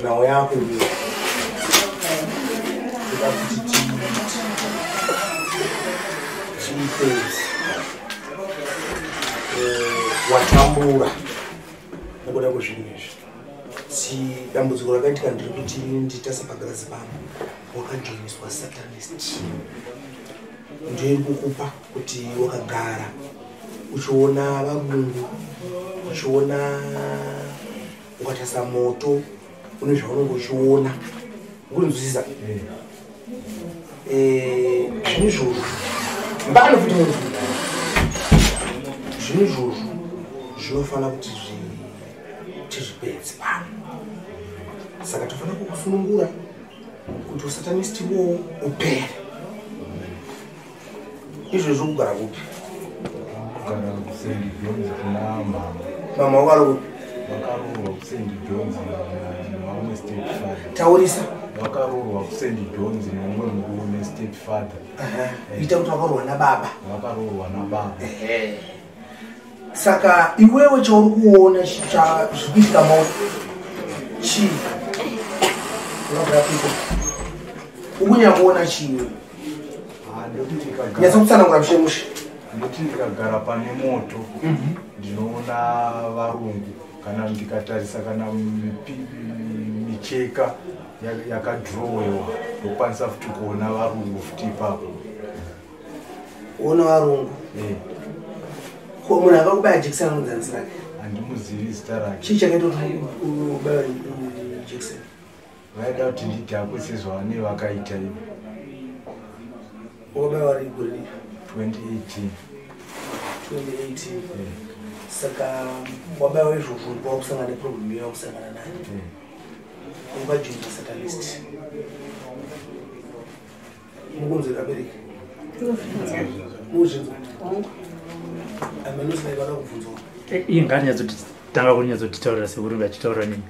Nhau yako ida kuti tiipedze. Watambura nekuda kwezvinhu izvi. Dambudziko rakaitika ndiri kuti nditasa pagirazi pangu, wakajoiniswa satanist. Ndiri kukupa kuti wakagara uchiona varungu, uchiona ukatarisa moto une zvaunenge uchiona, ukunzwisisa zvinhu izvozvo mbano futi munhu zvinhu izvozvo zvinofanira kuti tizvipedze pano. Saka tofanira kukusunungura kuti usatanist iwowo upere. Izvozvo kugara kupi? Kugara kuSt Johns kuna mama. Mama wakari kupi? Vakaroorwa kuSt Johns nevamwe step father. Taurisa. Vakaroorwa kuSt Johns neumwe murume step father. Ita kuti vakaroorwa nababa. Vakaroorwa nababa. Saka iwewe chauri kuona zviri kuitika mauri chii? Unogara kupi? Ukunyanya kuona chii? Nyatsa kutsanangura mushe mushe. Ndoti ndikagara pane moto ndinoona varungu, kana ndikatarisa kana micheka yakadhirowewa ndokwanisa futi kuona varungu futi ipapo. Kuona varungu? Ko munhu akakubaya jekiseni anonzi zita rake? Handimuzivi zita rake. Chii chakaita kuti ubaiwe jekiseni? Vaida kuti ndidhakwe sezvavane vakaita ivo. Wakabaiwa ri gore ripi? 2018. 2018. Saka wabaiwa izvozvo ndipo wakusangana neproblem iyo wakusangana nayo. Ukajoina satanist. Mukunzwira abereki? Muzvinzwa? Amenosai vada kubvunzwa. Iye ngaanyatsotanga kunyatsotitaurira sekuru vachitaura nini.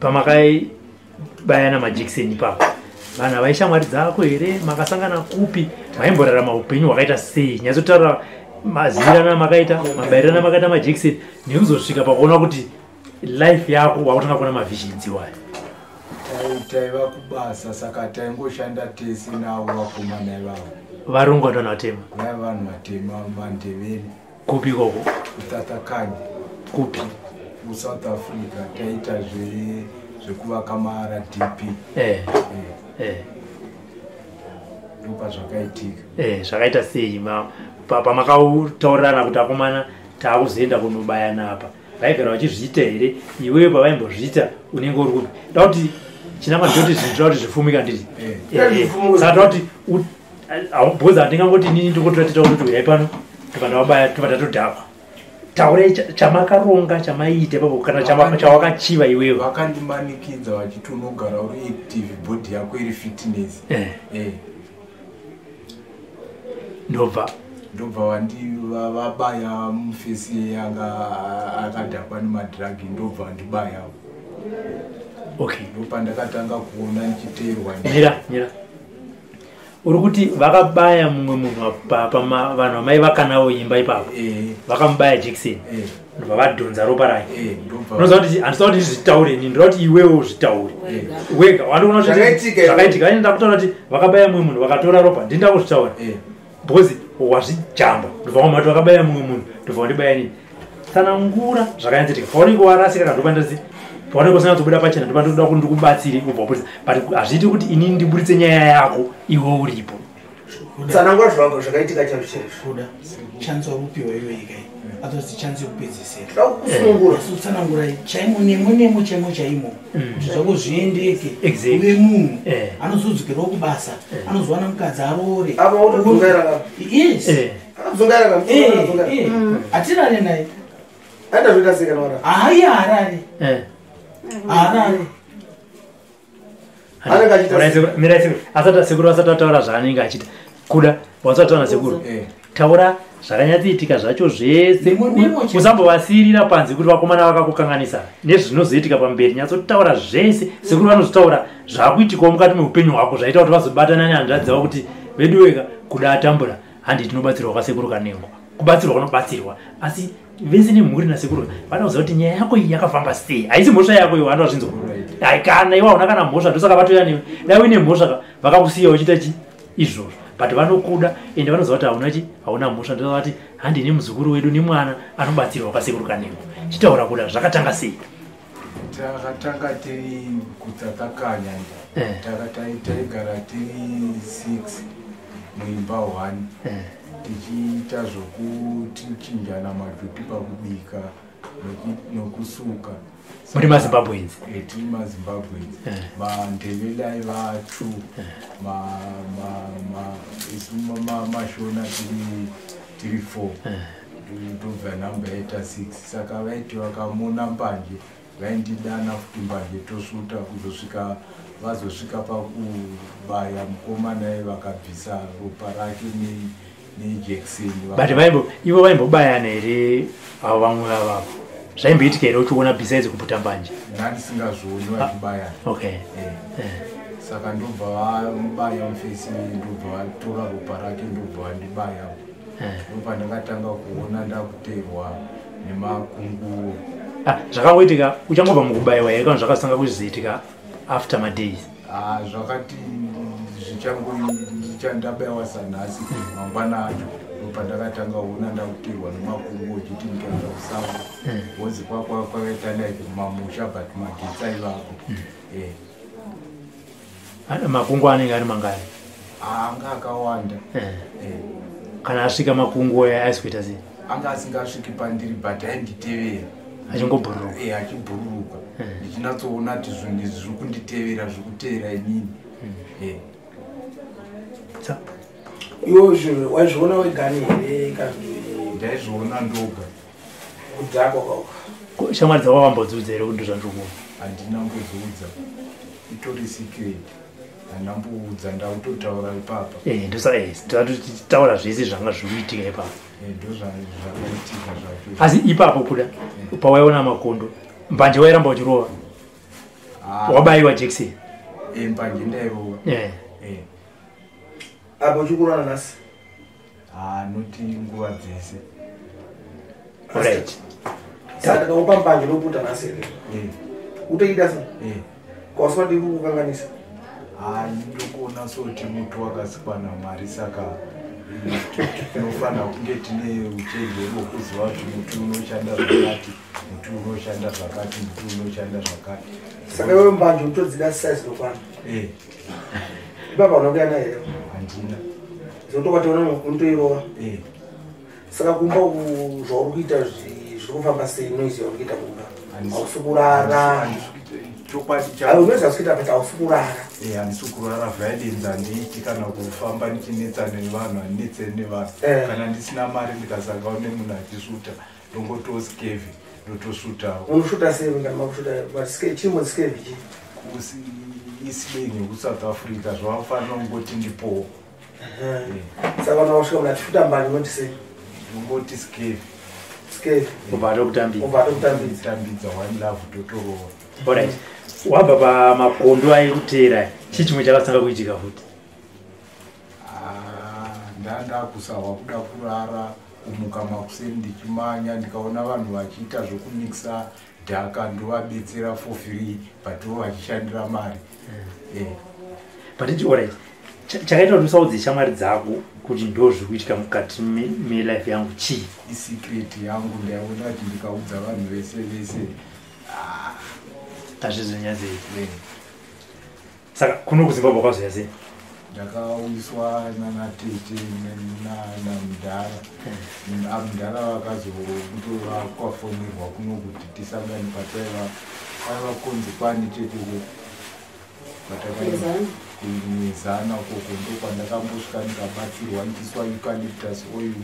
Pamakaibayana majekiseni ipapo, vanhu vaishamwari dzako here? Makasangana kupi? Maimborarama upenyu hwakaita sei? Nyatsotaura mazivirana makaita, mabayirana makaita majekiseni, nekuzosvika pakuona kuti life yako wakutanga kuona mavisions iwayo. Taiva kubasa, saka taingoshanda tese navo vakomana ivavo. Varungu vanhu vatema? Vaiva vanhu vatema, mandevere. Kupi ikoko? KuTatakanye. Kupi? KuSouth Africa. Taita zvekuvaka maRDP. Ndopazvakaitika. Zvakaita sei pamakataurirana kuti akomana taakuzoenda kunobayana apa? Vaigara vachizviita here? Iwewe pavaimbozviita unenge uri kupi? Da kuti chinangwa ndechekuti zvinhu zvoda kuti zvifumike, handiti? Saka toda kuti because handingangoti inini ndingotora tita kuti uyai pano, tobva ndavabaya, tobva tatodhakwa. Taurai chamakaronga, chamaiita ipapo, kana chawakachiva iwewe. Vakandimanikidza vachiti unogara uri active, body yako iri fitness. Ndobva Ndobva vabaya mufesi yanga akadhakwa nemadhiragi, ndobva vandibaya. Ndopandakatanga kuona ndichiteerwa. Mira, mira. Uri kuti vakabaya mumwe munhu vanhu vamai vakanavo imba ipapo? Vakamubaya jekiseni, ndobva vadhonza ropa rake? Unoziva kuti handisida kuti ndizvitaure ini, ndoda kuti iwewe uzvitaure wega. Wandoona kuti Zvakaitika. Zvakaitika. Aenda kutaura kuti vakabaya mumwe munhu vakatora ropa, ndinda kuzvitaura because wazvijamba. Ndobva wamati vakabaya mumwe munhu, ndobva wandibaya nini. Tsanangura zvakanyatsoitika. Paunenge warasika kana ndopandasi paunenge usina kuzobuda pachena, ndopa ndoda kuti ndikubatsire ubva wabudisa, but hazviiti kuti inini ndiburitse nyaya yako iwe uripo. Tsanangura zvako zvakaitika chaizvo chaizvo. Kuda chance wakupiwa iwe ikai atoti chance yekupedzisira. Toda kukusunungura. Asi utsanangurai chaimo, nemo nemo, chaimo chaimo, kuti zvako zviendeke. Uve munhu anozodzokerawo kubasa, anozowana mukadzi, aroore. Apa wotodzungaira ka. Yes. Akadzungaira ka. Hatirare naye. Aenda zvoita sei kana warara? Hayi, harare. Harare. Anenge achiita Mirai sekuru, mirai sekuru. Asati sekuru asati ataura zvaanenge achiita, kuda wasati ataura sekuru, taura zvakanyatsoitika zvacho zvese. Nemo, nemo chaimo. Usambovasiyirira panze kuti vakomana vakakukanganisa nezvinozoitika pamberi. Nyatsotaura zvese. Sekuru vanozotaura zvaakuitikawo mukati meupenyu hwako zvaita kuti vazobatana nehanzvadzi dzavo kuti veduweka, kuda atambura, handi tinobatsirwa kwasekuru Kanengo. Kubatsirwa kunobatsirwa, asi vese nemhuri nasekuru vada kuziva kuti nyaya yako iyi yakafamba sei. Haisi mhosva yako iwe, handi wazvinzwa? Hai, kana iwe hauna kana mhosva, ndosaka vatoya newe. Dai uine mhosva ka, vakakusiya uchiita chi izvozvo, but vanokuda ende vanoziva kuti hauna chi hauna mhosva. Ndosaka vati handi nemuzukuru wedu nemwana anobatsirwa kwasekuru Kanengo. Chitaura kuda, zvakatanga sei? Takatanga tiri kuTsatakanya. Taigara tiri six muimba one, tichiita zvokutichinjana maduty pakubika nokusuka. Muri maZimbabweans? Tiri maZimbabweans. MaNdebele aiva two, isu maShona tiri four, ndobva namba yaita six. Saka vaiti vakamona mbanje vaindidana futi mbanje, tosvuta kuzosvika vazosvika pakubaya mukomana, vakabvisa ropa rake nejekiseni. But vaimbo ivo vaimbobayana here avo vamwe vavavo? Zvaimboitika here uchiona besides kuputa mbanje? Ndandisingazvioni vachibayana. Saka ndobva vamubaya mufesi, ndobva vatora ropa rake, ndobva vandibaya. Ndopandakatanga kuona ndakuteerwa nemakunguo. Ah, zvakangoitika uchangobva mukubayiwa here kana zvakatanga kuzoitika after madays? Ah, zvakati zvichango ndabayiwa sanhasi, mangwana acho ndopandakatanga kuona ndakuteerwa nemakunguo, uchiti ndikaenda kusango wozi kwakaita like mamusha, but magetsi aivako. Ah, makungu anenge ari mangani? Anga akawanda. Kana asvika makungu aya aisi kuita sei? Anga asingasviki pandiri, but ainditevera. Achingobhururuka? Achibhururuka, ndichinatsoona kuti zvinhu izvi zviri kunditevera, zviri kuteera inini. Iwe zvinhu waizviona wegani here kana kuti? Ndaizviona ndoga. Kudhakwa kwako. Ko, shamwari dzako wambodziudza here kuti ndozvandiri kuona? Handina mbodziudza, itori secret, handina mboudza, ndakutotaura ipapa. Ndosaka taura zvese zvanga zviri kuitika ipapo. Ndo zvakaitika zvacho. Asi ipapo kuda pawaiona makondo, mbanje wairamba uchirova? Ah, Wabayiwa jekiseni? Mbanje ndairova. Apa uchikurana nhasi? Ah, noti nguva dzese. Right. Saka ndikamupa mbanje unoputa nhasi here? Utoida se kwausina ndiri kukukanganisa. Hai, ndokuona soti muti wakasikwa naMwari, saka tinofanira kunge tine uchenjeri hwekuziva kuti muti unoshanda zvakati, muti unoshanda zvakati, muti unoshanda zvakati. Saka iwe mbanje utodzida size inokwana? Ipapa unokuya naye here? Handina. Zvotokwationa unotoirova. Saka kumba zvauri kuita zviri kufamba sei? Noise yauri kuita kumba, hausi kurara. Chokwadi. Noise hausi kuita, but hausi kurara. Handisi kurara. Violence handiiti, kana kufamba ndichinetsana nevanhu handinetseni nevanhu. Kana ndisina mari, ndikasangana nemunhu achisvuta, ndongotoskeve, ndotosvutawo. Unosvuta sei kana makusvuta? Chimbo skevi chi? Islang yekuSouth Africa, zvavafanira kungoti ndipowo. Saka kana wasvika munhu achisvuta mbanje, unoti sei? Ndongoti skevi. Skevi. Ubva atokutambidza. Ubva atokutambidza. Tambidza one love, totorova. Alright, wabva pamakondo aikuteera, chii chimwe chakatanga kuitika futi? Ndandakusawa kuda kurara, kumuka makuseni ndichimanya. Ndikaona vanhu vachiita zvokumikisa dhaka, ndovabetsera for free, but vo vachishandira mari. But alright, chakaita kuti usaudze shamwari dzako kuti ndo zviri kuitika mukati melife yangu chii? Isecret yangu. Ndaiona kuti ndikaudza vanhu vese vese, hazvizonyadzei. Saka kuno kuZimbabwe kwakazoya sei? Ndakauyiswa nanatete namudhara. Amudhara vakazokutovakwafonerwa kuno kuti tisangane pataiva kwaiva kunzi kwani tete kumwezana ukoko. Ndokwandakambosvika ndikabatsirwa, ndichiswa eucalyptus oil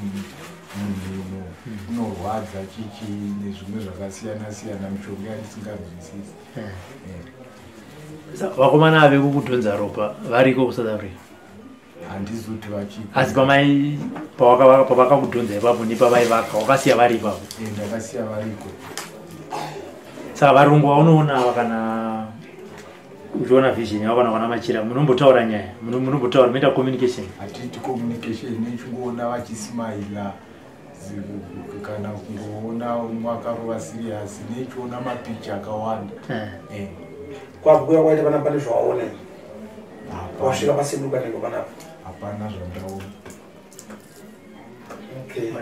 mumhino, unorwadza chichi, nezvimwe zvakasiyana siyana, mishonga yandisinganzwisisi. Vakomana ave kukudhonza ropa variko kuSouth Africa? Handizi kuti vachiko. Asi pamai pavakakudhonza ipapo nepavaivaka, wakasiya vari ipapo? Ndakasiya variko. Saka varungu vaunoona ava, kana uchiona vision yavo kana kana machira, munombotaura nyaya, munombotaura, munoita communication? Hatiti communication, nechingoona vachismaila kana kungoona umwe akarova serious, nechiona mapicha akawanda. Kwakuya kwaita pana pane zvawaona wasvika paseduka nengo panapa? Hapana zvandaona. Okay.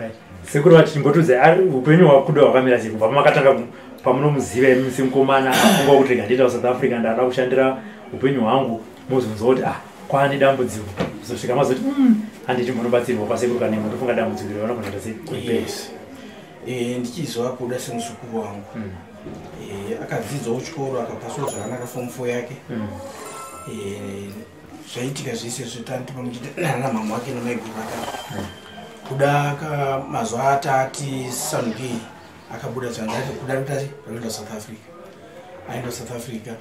Sekuru vati chimbotudza upenyu hwakuda hwakamira sei kubva pamakatanga, pamunomuziva imi semukomana afunga kuti rega ndienda kuSouth Africa, ndada kushandira upenyu hwangu, mozonzwa kuti ah, kwaane dambudziko, kuzosvika mazoti, handiti munobatsirwa kwasekuru Kanengo, ndofunga dambudziko iri vanogona kuita sei?" Yes. Ndichizwa kuda semuzukuru wangu. Akadzidzawo chikoro, akapaswa zvakanaka form 4 yake. Zvaitika zvese zvetanti pamwe namama wake namaiguru aka kuda mazuva atati sanukei akabuda zvanzati kuda kutati rinoenda South Africa. Aenda South Africa,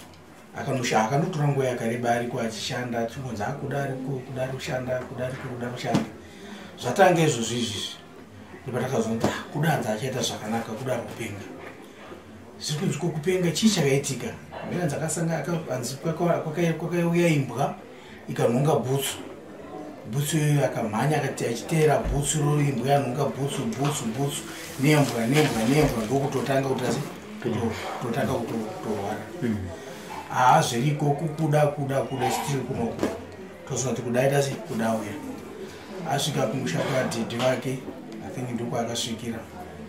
akanosha, akandotora nguva yakareba ariko achishanda, achingonzi akuda ariko, kuda ari kushanda, kuda ariko, kuda kushanda. Zvatanga izvozvo izvizvi, ndopatakazoona kuti, ah, kuda hanzi achaita zvakanaka, kuda ari kupenga. Zviri kunzi ko kupenga chii chakaitika? Hanzi akasanga hanzi kwakauya imbwa ikanhonga bhutsu. Bhutsu iyoyo akamhanya, akati achiteera bhutsu roro, imbwa yanhonga bhutsu, bhutsu, bhutsu, nembwa, nembwa, nembwa, ndokutotanga kuti asi kutotanga kutorwara. Haa, zviriko kukuda kuda kuda chitiri kunoku, tozoona kuti kuda aita sei, kuda uya asvika kumusha kwadhedhi vake. I think ndokwaakasvikira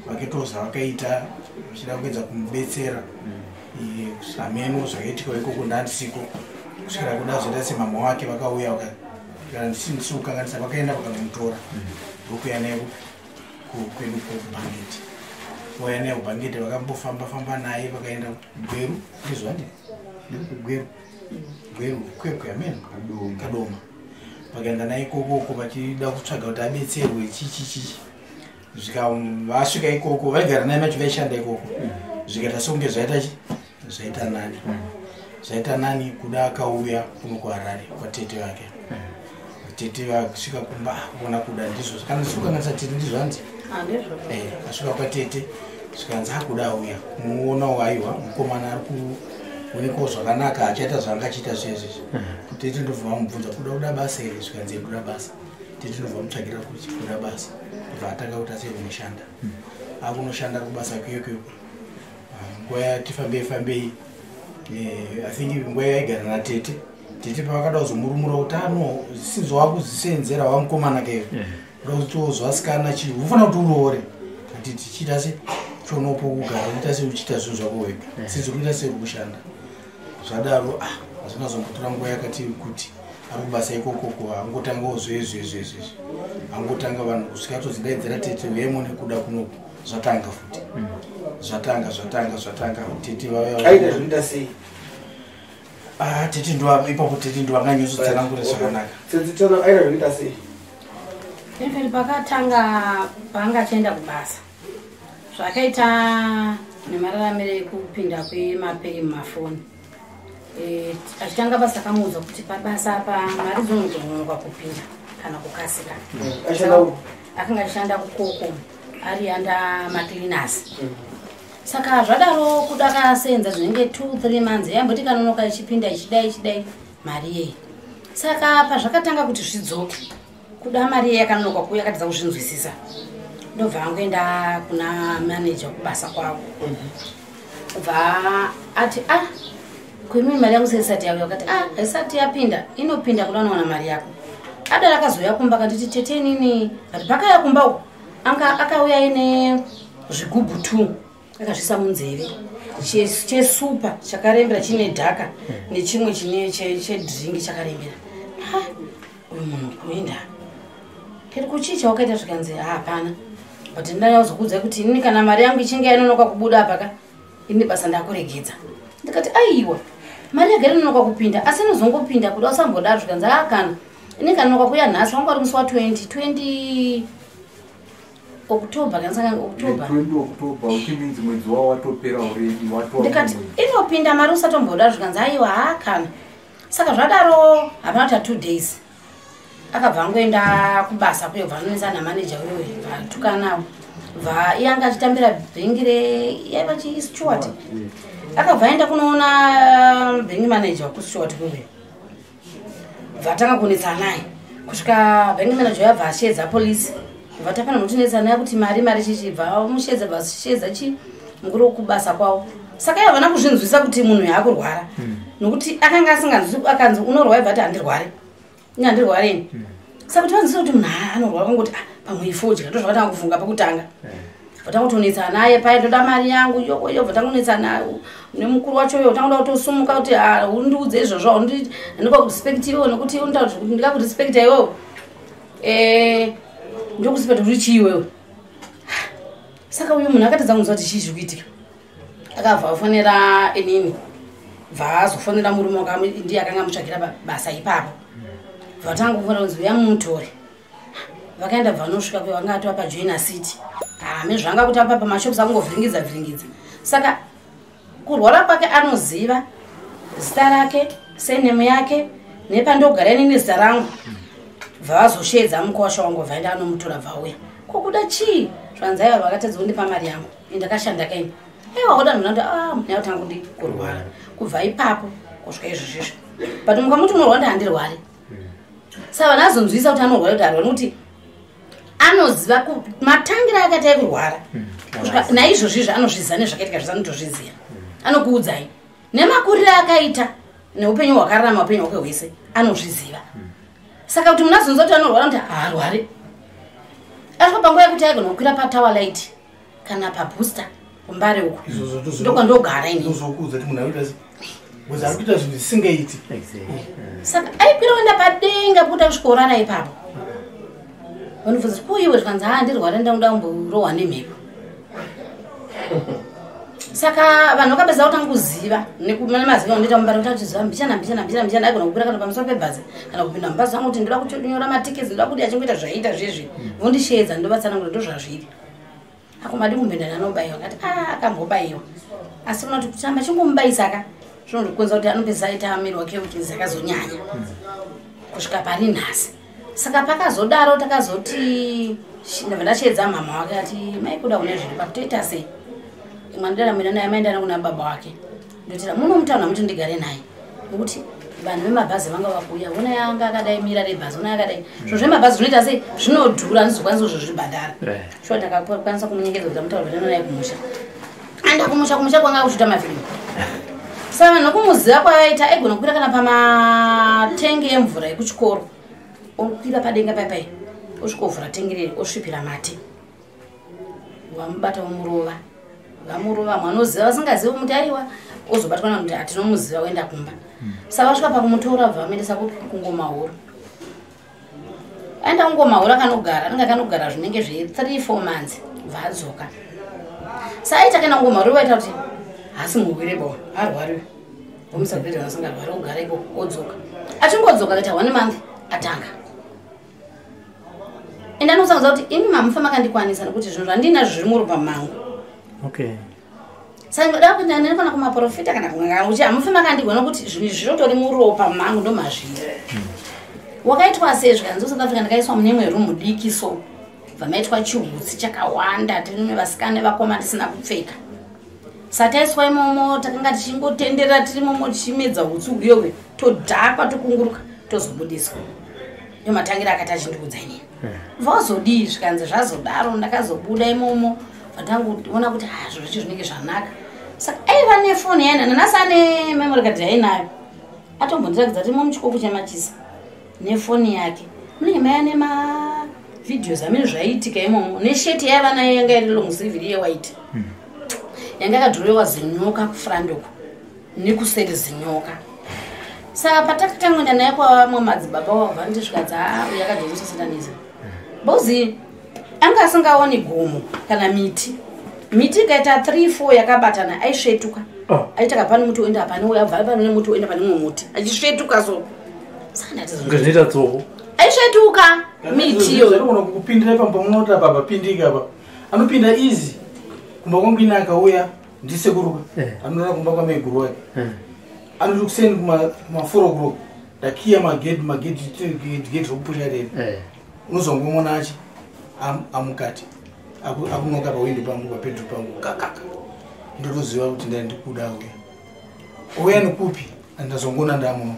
vaketoza, vakaita vachida kuedza kumubetsera. Hameno zvakaitika ikoko, ndandisiko kusvikira kuda zoita semama wake vakauya kana ndisiri kukanganisa, vakaenda vakanomutora, ndokuya naye kwedu kuBhangeti. Vauya naye kuBhangeti, vakambofamba famba naye, vakaenda Gweru, ndizvo handi ndiri kuGweru, Gweru, Kwekwe, ameno Kadoma. Vakaenda naye ikokoko vachida kutsvaga kuti abetserwe chichichichi. Zvika vasvika ikoko, vaigara naye macho, vaishanda ikoko. Zvikaita sekunge zvaita chi zvaita nani, zvaita nani. Kuda akauya kuno kuHarare kwatete vake. Tete vasvika kumba, ah, kuona kuda ndizvo kana ndisikukanganisa tete, ndizvo hanzi. Asvika kwatete, zvikanzi akuda auya kumuonawo. Aiwa, mukomana ari kuonekawo zvakanaka, achaita zvaanga achiita zvezvezvi. Tete ndobva vamubvunza, kuda kuda basa here? Zvikanzi kuda basa. Tete ndobva vamutsvagira kuti kuda basa, ndobva atanga kuti asei kunoshanda. Akunoshanda kubasa kuyokuyo, nguva yati fambei fambei, I think nguva yaigara natete. Tete pavakada kuzomurumura kuti ano sinzi wakuzvisenzera wamukomana keyo, kuda kuti ozvasikana chi ufanira kuti uroore, ati tichiita se chonopo kugara uita se uchiita zvinhu zvako wega, sinzi kuita seri kushanda. Zvadaro, ah, hazvina zombotora nguva yakati kuti. Ari kubasa ikokoko angotangawo zvezvezvezvezvi angotanga vanhu kusvika tozidaidzira tete vemo nekuda kunoku zvatanga futi. Zvatanga zvatanga zvatanga tete vauya. Aita zvinoita sei? Ah, tete ndo ipapo tete ndo vanganyotso-tsanangura zvakanaka. Tsitsi tana aita zvinoita sei? Even pakatanga paanga achienda kubasa zvakaita nemararamiro ekupinda kwemapei mumafoni. Achitanga basa akamuudza kuti pabasa apa mari dzinononoka kupinda kana kukasika. Ashanda ku Akanga achishanda kukoko ari anda macleaners. Saka zvadaro kuda akasenza zvinenge 2 3 months yamboti kanonoka ichipinda ichidai ichidai mari yei. Saka pazvakatanga kuti zvidzoke kuda mari yei yakanonoka kuuya akatadza kuzvinzwisisa. Ndobva angoenda kuna manager kubasa kwavo. Bva ati ah kuimi mari yangu seisati yauya, akati ah haisati yapinda, inopinda kuda unowana mari yako. Adaro akazouya kumba akanditi tete inini, but pakauya kumba uku anga akauya ine zvigubhu 2 akazvisa munzeve chesupa chakarembera chine dhaka nechimwe chine chedringi chakarembera. Ha, uyu munhu kuenda keri kuchii chawakaita zvikanzi hapana, but ndanyauzokuudzai kuti inini kana mari yangu ichinge yanonoka kubuda apa ka ini basa ndakuregedza. Ndikati aiwa mari yagara inonoka kupinda asi inozongopinda kuda usambodaro zvikanzi haa kana ini kanonoka kuuya nhasi wanga uri musi wa 20 October kana saka October. 20 October, which means mwedzi wavo watopera already, watova Ndikati mumwedzi. inopinda mari usatomboda zvikanzi aiwa haa kana. Saka zvadaro hapana kuita 2 days akabva angoenda kubasa kuyo bva anonetsa namaneja uyoyo bva atukanawo bva iye anga achitambira bhengi re yaiva chisteward. Akabva aenda kunoona bhengi manager wekusteward kuyoyo bva atanga kunetsa naye kusvika bhengi manager yabva ashedza polisi bva tapana notinetsa naye kuti mari mari chichi bva mushedza bva shedza chi mukuru wekubasa kwavo. Saka iye havana kuzvinzwisa kuti munhu yaakurwara nokuti akanga asinganzwi akanzi unorwara bva ati handirwari ini handirwari ini. Saka kuti vanzwisa kuti munhu anorwara kangoti ah, pamwe ifodya ndo zvakatanga kufunga pekutanga. Bva kutonetsa naye paya ndoda mari yangu yoyo bva tangonetsa nemukuru wacho uyo tangoda kutosumuka kuti ah, undiudze izvozvo handikakurespect iwewe nokuti unotaura kuti ndikakurespecta iwewe ndokurespecta kuti chii iwewe. Saka uyu munhu akatadza kunzwa kuti chii zviri kuitika akabva afonera inini bva azofonera murume wake ndiye akanga amutsvagira basa ipapo bva tanga kufonera kunzi uya mumutore. Vakaenda bva vanosvika kuyo vanga atova pajoina city hame zvanga kuti apa pamashops akungovhiringidza vhiringidza. Saka kurwara kwake anoziva zita rake senemu yake nepandogara inini zita rangu bva vazoshedza mukosha wangu bvaenda anomutora bvauya kokuda chii zvanzi aiva vakatadza kundipa mari yangu indakashanda kaini aiwa kuda ndinoona kuti ah munhu yakutanga kundi kurwara kubva ipapo kusvika izvozvizvo but mukamuti unorwara ndi handirwari. Saka vanhu azonzwisa kuti anorwara kuti arwara nokuti anoziva matangiro akaita ekurwara kusvika naizvozvizvo anozviziva nezvakaitika zvese anotozviziva anokuudzai nemakuriro akaita neupenyu hwakararama upenyu hwake hwese anozviziva. Saka kuti munhu azonzwa kuti anorwara kuti haarwari asvika panguva yekuti aigona kukwira patower light kana pabooster kumbare uko Izvozvo ndokwandogara inini. Ndozokuudza kuti munhu arikuita sei because ari kuita zvinhu zvisingaiti. Saka aikwira kuenda padenga pekuti asvikorara ipapo vanobvunza kuti kuiwe zvikanzi haa ndirwara ndakuda kumborohwa nemhepo. Saka vanhu vakapedza kutanga kuziva nemaziva anoita mumbare kuti achiziva mbichana mbichana mbichana mbichana aigona kukwira kana pamusoro pebhazi kana kupinda mubhazi vangu kuti ndoda kunyora matiketi ndoda kuti achingoita zvaiita zvezvi vondishedza ndovatsanangura ndozvazviri. Akomadi kumboenda nanobayiwa ngati a akambobayiwa asi unoti kutamba chingomubayisa ka zvinondokonza kuti anopedzisa aita miri wake weakness akazonyanya kusvika pari nhasi. Saka pakazodaro takazoti ndabva ndashedza mama wake ati mai kuda kune zviri pakutoita sei mwana ndara naye maendana kuna baba wake ndotira muno mutaura muti ndigare naye nokuti vanhu vemabhazi vanga vakuuya ona yanga akadai mira rebhazi ona yakadai zviro zvemabhazi zvinoita sei zvinodhura handizokwanisi kuzozvibhadhara. Shuwa ndakakwanisa kumunyengedza kuti amutaura kuti naye kumusha anda kumusha kumusha kwanga kuchiita mafilimu. Saka vanhu nokumuziva kwavaita aigona kukwira kana pamatenge emvura ekuchikoro okwira padenga paipai osvikovhura tengi reri osvipira mate vamubata vamurova vamurova vamwe vanoziva vasingazivi muti aiwa Ozobatwa nakuti hatinomuziva, oenda kumba. Saka vasvika pakumutora, bva vamuendesa kuNgoma Huru. Aenda kuNgoma Huru, akanogara, anenge akanogara zvinenge zve3 4 months, bva adzoka. Saaita akaenda kuNgoma Huru, vaita kuti haasi murwere bo, arwariwe, vomusa grade asingarwari, ogara ikoko. Odzoka, achingodzoka akaita one month, atanga ende anokusangadza kuti imi mamufa makandikwanisa nekuti zvinhu zvandinazvo zviri muropa mangu. Saka da kuti ndinofana kumaprofita kana kun'anga kuti hamufi makandigwa nokuti zvinhu izvi zvinotori muropa mangu, ndomazviri. Wakaitwa sei? Zvikanzi South Africa ndakaiswa mune imwe rumu diki, so bva maitwa chihutsi chakawanda, tine vasikana nevakoma tisina kupfeka. Sataiswa imomo, takanga tichingotenderera tiri imomo tichimedza hutsi huyehwe, todhakwa, tokunguruka, tozobudiswa. Ndo matangira akati achindiudza inini. Vazodii? Zvikanzi zvazodaro, ndakazobuda imomo, vandangoona kuti ha, zviro zvacho zvinenge zvanaka. Saka aiva nefoni yaina nanasi, ane memory card yainayo, atombondirakidza kuti imo muchikoko chemachisa nefoni yake munenge maiva nemavideos amene zvaiitika imomo, nesheti yaiva nayo yanga iri long sleeve, iri yewhite, yanga yakadhirowewa zinyoka kufront uko nekuseri zinyoka. Saka patakatangoenda naye kwavamwe madzibaba wabva ndisvikadza uyu akajoinisa satanism, because anga asingaoni gomo kana miti. Miti ikaita 3 4 yakabatana, aisvetuka. Aita pane muti oenda pane uya, abva pane muti oenda pane mumwe muti, achisvetuka. So saka ndati Kunge zvinoita tsoko. Aisvetuka miti iyoyo. Zvinogona kukupindira pamba, munoti apa papindika apa, anopinda easy. Kumba kwangu ine akauya ndisekuruka, anotora kumba kwamaiguru wake. Anoti kuseni kuma 4 o'clock ndakiya magedhi, magedhi gedhi rokupusha reri. Unozongomona achi amukati akunoka pawindo pangu, pabedroom pangu, kakaka. Ndotoziva kuti ndai ndikuda uya, uya nekupi. Andazongona ndamuno,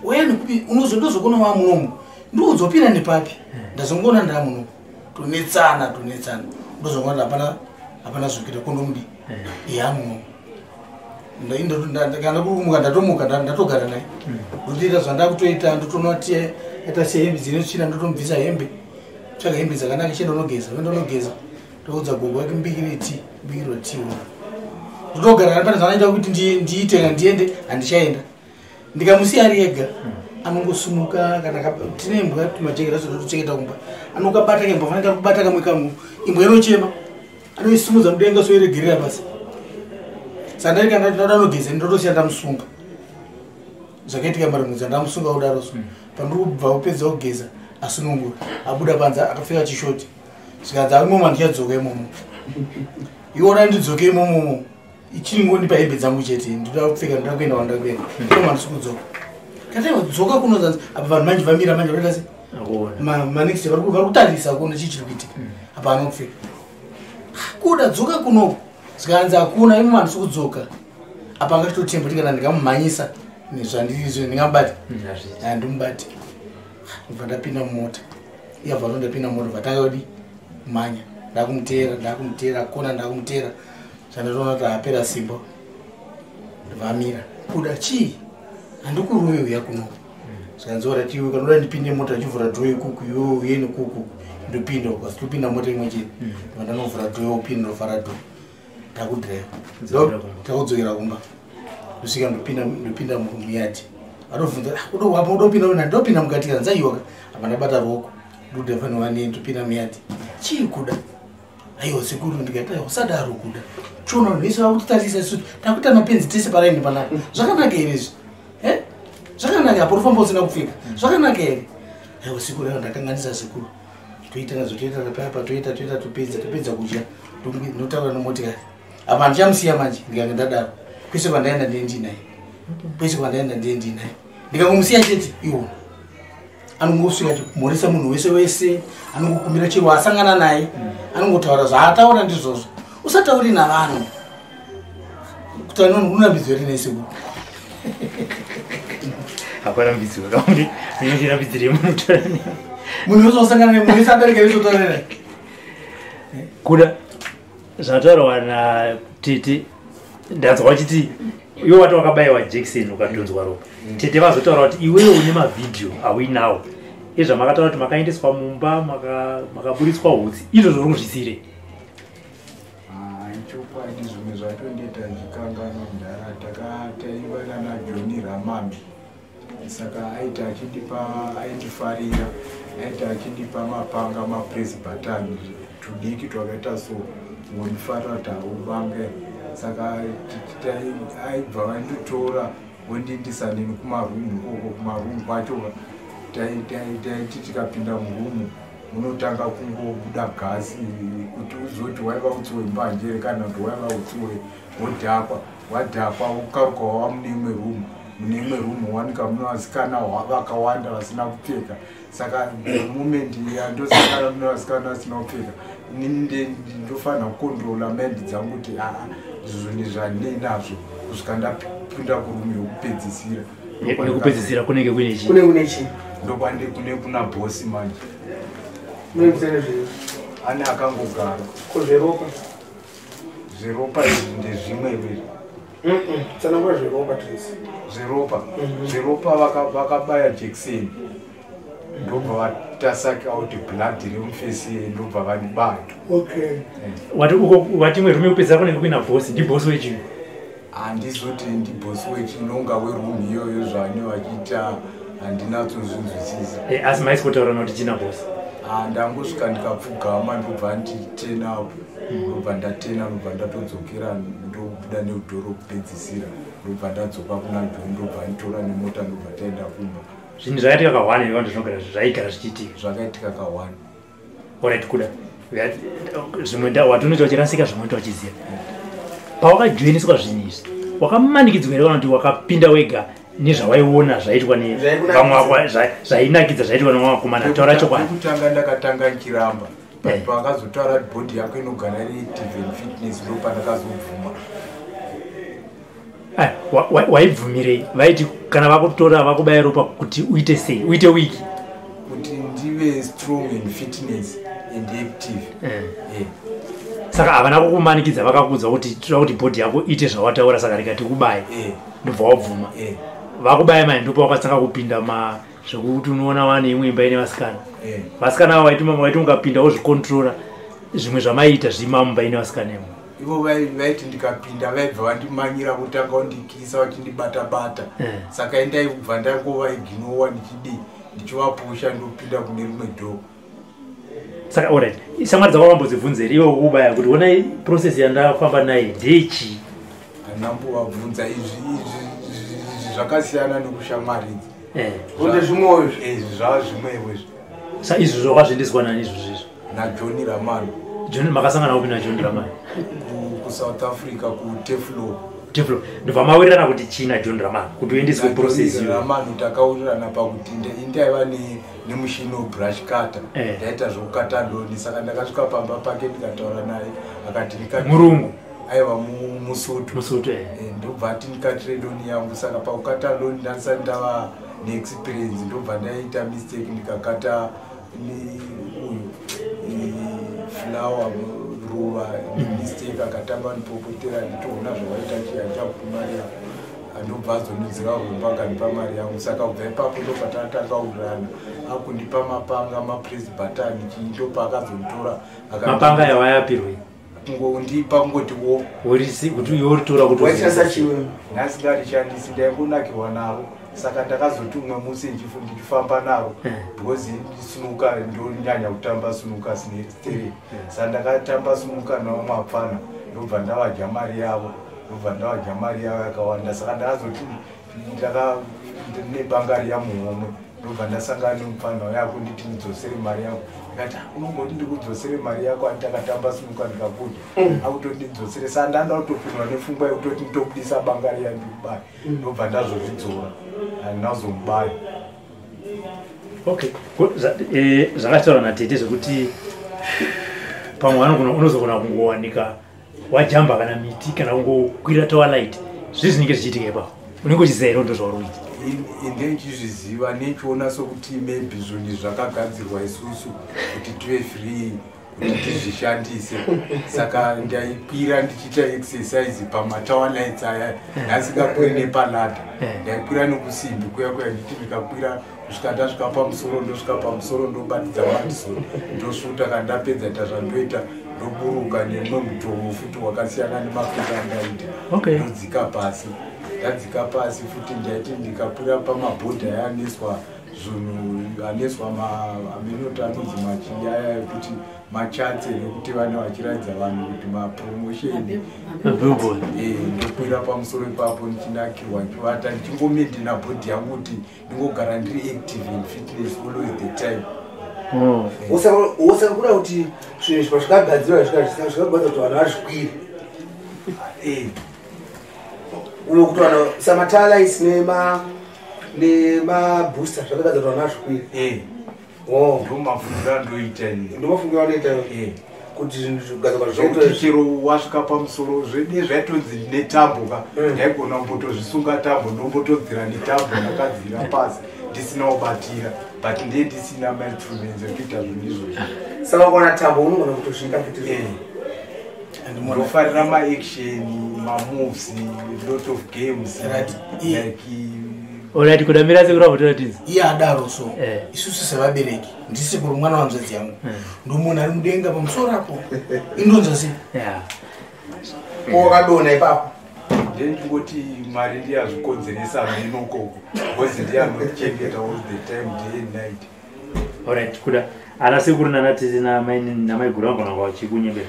uya nekupi, unozondozokona wamunomu, ndiudzopinda nepapi. Ndazongona ndamuno, tonetsana, tonetsana, ndozongona hapana, hapana zvekuita kondomudi yamuno. Kana kuri kumuka, ndatomuka, ndatogara naye, ndotoita zvandakutoita, ndotoona kuti aita sehembe dzine tsvina, ndotomubvisa hembe, tsvaga hembe dzakanaka, chienda unogeza, oenda unogeza, ndoudza gogo wake, mbikire tii, mbikirwa tii, ndotogara naye. Pane zvanoita kuti ndiite kana ndiende, handichaenda. Ndikamusiya ari ega, anongosumuka. Kana tine imbwa, tumajekera totochengeta kumba, anokabata kembwa, fanira kubata kamwe kamwe, imbwa inochema, anoisimudza mudenga, soiregerera pasi. Saka ndari kana ndada nogeza, ndotosiya ndamusunga. Zvakaitika marimudza, ndamusunga kudaro, so pandiri kubva kupedza kugeza, asunungura, abuda panze akapfeka chishoti. Zvikanzi imomo handichadzoka imomo, iwona ndidzoke imomomo, ichingondipa hembe dzangu chete, ndoda kupfeka, ndoda kuenda kwandida kuenda, imomo handisi kudzoka. Kataiwa dzoka kuno, zanzi apa vanhu manje vamira manje, vaita se Akuona. Manext vari kutarisa kuona chii chiri kuitika apa, anopfeka kuda dzoka kunoku. Zvikanzi hakuna, imomo handisi kudzoka. Apa angachitotemba kuti kana ndikamumhanyisa nezvandirizvo ndingamubate. Hazviiti. Handimubate. Ndobva ndapinda mumota, iyabva to ndapinda mumota, bva tanga kudi kumhanya, ndakumuteera, ndakumuteera kona, ndakumuteera, zvandatoona kuti apera simba, ndobva amira. Kuda chii? Handikuruve, uya kuno. Zvikanzi orati iwe kanoda ndipinde mota, achivhura door ikuku, iwe uye nekuku, ndopinda uku, asi topinda mota imwe chete. Ndobva ndanovhura door, upinda, ndovhara door, ndakudhiraivha. Kudzokera kumba. Takudzokera kumba, ndosvika, ndopinda, ndopinda muyadhi, atobvunza, "Ah, udopinda una?" Ndopinda mukati, kana nzaiwaka apa, ndabata ruoko, ndodhiraivha newanei, ndopinda muyadhi. Chii kuda? Aiwa sekuru, ndikati aiwa, usadaro kuda, chiona vanhu vese vakutitarisa, isu takuita mapenzi tese paraini panapa. Zvakanaka here izvi? Eh? Zvakanaka apo rufamba usina kupfeka, zvakanaka here? Aiwa sekuru, aiwa, ndakanganisa sekuru. Toita nazo, toita papa, toita, toita, topedza, topedza kudya, ndotaura nemotikari apa, handichamusiya manje. Ndikange ndadaro, kwese kwandaenda ndiye ndinaye, kwese kwandaenda ndiye ndinaye. Ndikangomusiya chete, iwona anongosvika achimhoresa munhu wese wese, anongokumbira chero asangana naye, anongotaura zvaataura ndizvozvo. Usatauri navanhu, kutaura nevanhu kunorambidzwa here nesekuru? Hakwarambidzwa kamuti minondirambidzire munotora. Munhu wese wasangana naye, munhu wese adarika wese utaura naye. Kuda zvataurwa natete, ndanzwa vachiti iwe wati wakabayiwa jekiseni ukadhonzwa ropa. Tete vazotaura kuti iwewe une mavhidhiyo auinawo ezvamakataura kuti makaendeswa mumba, makaburitswa hutsi, izvozvo uri kuzvisire. Chokwadi zvimwe zvacho ndoita zvikanganwa mudhara. Taiva nana John Ramami, saka aiti achindipa, aindifarira, aiti achindipa mapanga, mapress button tudiki twakaita so, ngondifarira kuti haubange. Saka aibva vanditora vondiindisa neni kumarumu ikoko. Kumarumu kwacho taiti tikapinda murumu munotanga kungobuda gasi, kuti uzoti waiva utsi wembanje kana kuti waiva utsi wodhakwa. Wadhakwa, ukaruka wava mune imwe rumu. Mune imwe rumu wanika mune vasikana vakawanda vasina kupfeka. Saka moment yandosangana mune vasikana vasina kupfeka, inini ndofanira kucontrola mind dzangu kuti aa, izvozvo zvandinei nazvo, kusvika ndapinda kurumu yokupedzisira. Yekupedzisira kunenge kuine chii? Kune kune chii? Ndokwande kune kuna bhosi manje. Mune kusene zvei? Ane akangogara. Ko zveropa? Zveropa izvi ndezvimwe izvi. Tsanangura zveropa tinzi. Zveropa, zveropa vakabaya jekiseni, ndobva vatasaka out blood remuface, ndobva vandibaya. Okay. Wati uko, wati imwe rumu yekupedzisira kunenge kuina bhosi. Ndibhosi wechii? Handizoti ndibhosi wechinonga werumu iyoyo. Zvane vachiita handinatsozvinzwisisa. Asi maisi kutaura kuti china bhosi? Ndangosvika ndikapfugama, ndobva nditena apo, ndobva ndatena, ndobva ndatodzokera, ndobuda neudhoro kupedzisira, ndobva ndadzoka kuna John, ndobva nditora nemota, ndobva taenda kumba. Zvinhu zvakaitika kahwane vanhu zvinogara zvaigara zvichiitika? Zvakaitika kahwane. Alright, kuda zvimwe watonoita uchirasika, zvimwe unoita uchiziva. Pawakajoiniswa zvinhu izvi, wakamanikidzwa here kana kuti wakapinda wega nezvawaiona zvaitwa nevamwe, zvainakidza zvaitwa nevamwe vakomana? Taura chokwadi. Kutanga ndakatanga nchiramba, but pakazotaura kuti body yako inogara iri active and fitness, ndo pandakazobvuma. Waibvumirei? Vaiti kana vakutora vakubaya ropa kuti uite sei? Uite weak? Kuti ndive strong and fitness and active. Saka havana kukumanikidza, vakakuudza kuti toda kuti body yako iite zvawataura, saka rikati kubaye. Ndobva wabvuma. Vakubaya mai, ndopa wakatanga kupinda ma zvekuti unoona wane imwe imba ine vasikana. Vasikana avo vaiti mukapinda wozvikontrora zvimwe zvamaiita zvima mumba ine vasikana imo? Ivo vaiti ndikapinda vaibva vandimanyira, kutanga kundikisa vachindibata bata. Saka indaibva ndangovaiginowa, ndichidii, ndichivapusha, ndopinda kune rimwe door. Saka alright, shamwari dzako vambodzibvunza here iwe kukubaya kuti onai process yandafamba naye ndechii? Handambovabvunza. Izvi zvakasiyana nekushamwaridzi. Kunde zvimwewo izvi. Izvi zvava zvimwewo izvi. Sa izvo zvakazviendeswa nani izvozvo izvo? NaJohn Ramano. John, makasangana kupi naJohn Ramano? KuSouth Africa, kuTeflo. Teflo. Ndobva mawirirana kuti chii naJohn Ramano kuti uendeswe process iyoyo? Ramano takawirirana pakuti indaiva nemushini webrush cutter. Ndaita zvokukata lawn. Saka ndakasvika pamba pake ndikataura naye, akati Murungu? Aiwa, muSotho. Musutu. Ndobva ati ndikatire lawn yangu. Saka pakukata lawn ndandisati ndava neexperience, ndobva ndaita mistake, ndikakata uyu flower, ruva, nemistake. Akatanga ndipopotera, nditoona zvawaita chiya chakupa mari yako. Andobva azondidzira rumba, akandipa mari yangu. Saka kubva ipapo ndopatatanga kuwirirana, akundipa mapanga, mapress button chii. Ndopaakazonditora. Mapanga yawayapirwei? Kungondipa, kungoti wo. Worisi kuti iwe uritora kuti Waishandisa chiwe? Ndasingarishandisi, ndaingonakirwa naro. Saka ndakazoti umwe musi ndichifamba naro, because snooker, ndonyanya kutamba snooker sterek, saka ndakatamba snooker navamwe vapfana, ndobva ndavadya mari yavo, ndobva ndavadya mari yavo yakawanda. Saka ndakazoti nebanga riya muhomwe, ndobva ndasangana nemupfana uya akunditi ndidzosere mari yangu. Ndikati, "Ah, unongoti ndikudzosere mari yako ani? Takatamba snooker ndikakudya, akutoti ndidzosere." Saka ndanda kutopindwa nepfungwa yekutoti nditobudisa banga riya ndikubaya, ndobva ndazozvidzora, handina kuzomubaya. Okay. Zvakataurwa natete zvekuti pamwe unozogona kungowanika wajamba kana miti kana kungokwira tower light, zvii zvinenge zvichiitika ipapo? Unenge uchiziva here ndo zvauri kuita? Inde ndichizviziva, nechiona sokuti maybe zvinhu zvakagadzirwa isusu kuti tive free, kuti tizvishandise. Saka ndaikwira ndichiita exercise pamatower lights aya, ndasingakwiri nepaladder. Ndaikwira nekusimbi kuya kuya, nditi ndikakwira Kusvika ndasvika pamusoro, ndosvika pamusoro, ndobatidza madison, ndosvuta. Kana ndapedza ita zvandoita, ndoburuka nemumwe mutovo futi wakasiyana nemakwira andaita. Ndodzika pasi. Ndadzika pasi futi, ndaiti ndikakwira pamabhodha ayaneswa zvinhu, aneswa aminoti anonzi machiyaya ekuti machatse nekuti vane vachiratidza vanhu kuti mapromotion. Mabillboard. Ndokwira pamusoro ipapo ndichinakirwa, ndichivata, ndichingomaintaina body yangu kuti ndingogara ndiri active in fitness always the time. Usaka kuda kuti zvinhu izvi pazvikagadzirwa, zvikagadzirwa kuti vanhu vazvikwire. Uno kuti vanhu samatalais nemabooster zvakagadzirwa kuti vanhu vazvikwire. Oh. Ndo mafungiro andoita ini. Ndomafungiro anoita kuti zvinhu zvigadzirwa zvekuti zvokuti chero wasvika pamusoro zvede zvaitonzi netambo ka, ndaigona kumbotozvisunga tambo, ndombotodzira netambo ndakadzira pasi ndisina kubatira, but ndiye ndisina mainstruments ekuita zvinhu izvozvo. Saka ukaona tambo unogona kutosvika futi. Ndofarira maaction, mamoves, lot of games. Right. Like Alright, kudamira sekuru avotoratidza. Iye adaro so, isusu sevabereki, ndisekuru mwana wanzvadzi yangu, ndomunhu ari mudenga pamusoro apo, indonzwa sei? Wakadonha ipapo. Ndiye ndingoti Mwari ndiye azvikonzeresa mheno ukoko, because ndiye anochengeta all the time, day and night. Alright, kuda ana sekuru nanatete namaiguru vangona vachikunyembera,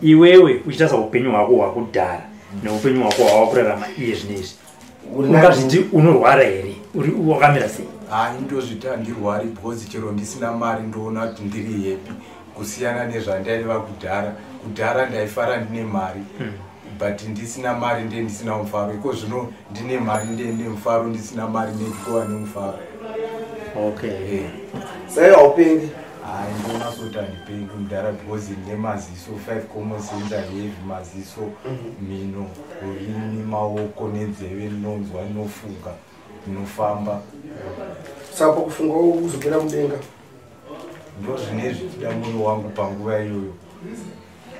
iwewe uchitarisa upenyu hwako hwakudhara neupenyu hwako hwava kurarama iye zvinezvi, ungazviti unorwara here? Uri wakamira sei? Hai, ndozviti handirwari, because chero ndisina mari ndoona kuti ndiri happy, kusiyana nezvandaiva kudhara. Kudhara ndaifara ndine mari, but ndisina mari ndiye ndisina mufaro. Iko zvino ndine mari ndiye ndine mufaro, ndisina mari ndikova nemufaro. Saka haupengi? Hai, ndoona soti handipengi mudhara, because ndine maziso, five common sense heavy, maziso, mhino, rurimi, maoko nenzeve. Ndinonzwa, ndinofunga, ndinofamba. Saka pakufunga uzopera mudenga? Ndo zvine zvichida mwoyo wangu panguva iyoyo.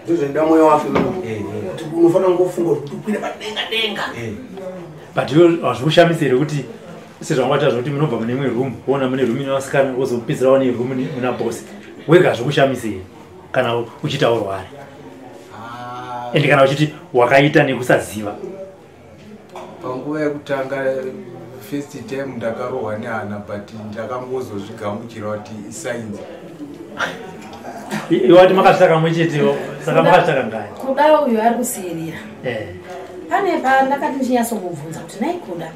Ndozvinoda mwoyo wako kuti unofanira kungofunga kuti ukwire padenga denga. But iwe hazvikushamisi here kuti sezvangwata zvokuti munobva mune imwe room, woona mune room ine vasikana, wozopedzera wane room muna bosi wega? Hazvikushamisi here kana uchiita urware, ende kana uchiti wakaita nekusaziva? Panguva yekutanga, first time, ndakarohwa nehana, but ndakangozozvigamuchira kuti isainzi. Iwati makazvita kamwe chete, saka makazvita kangani? Kuda uyu ari kusiyirira. Pane pandakati ndichinyatsomubvunza kuti, "Nai Kuda,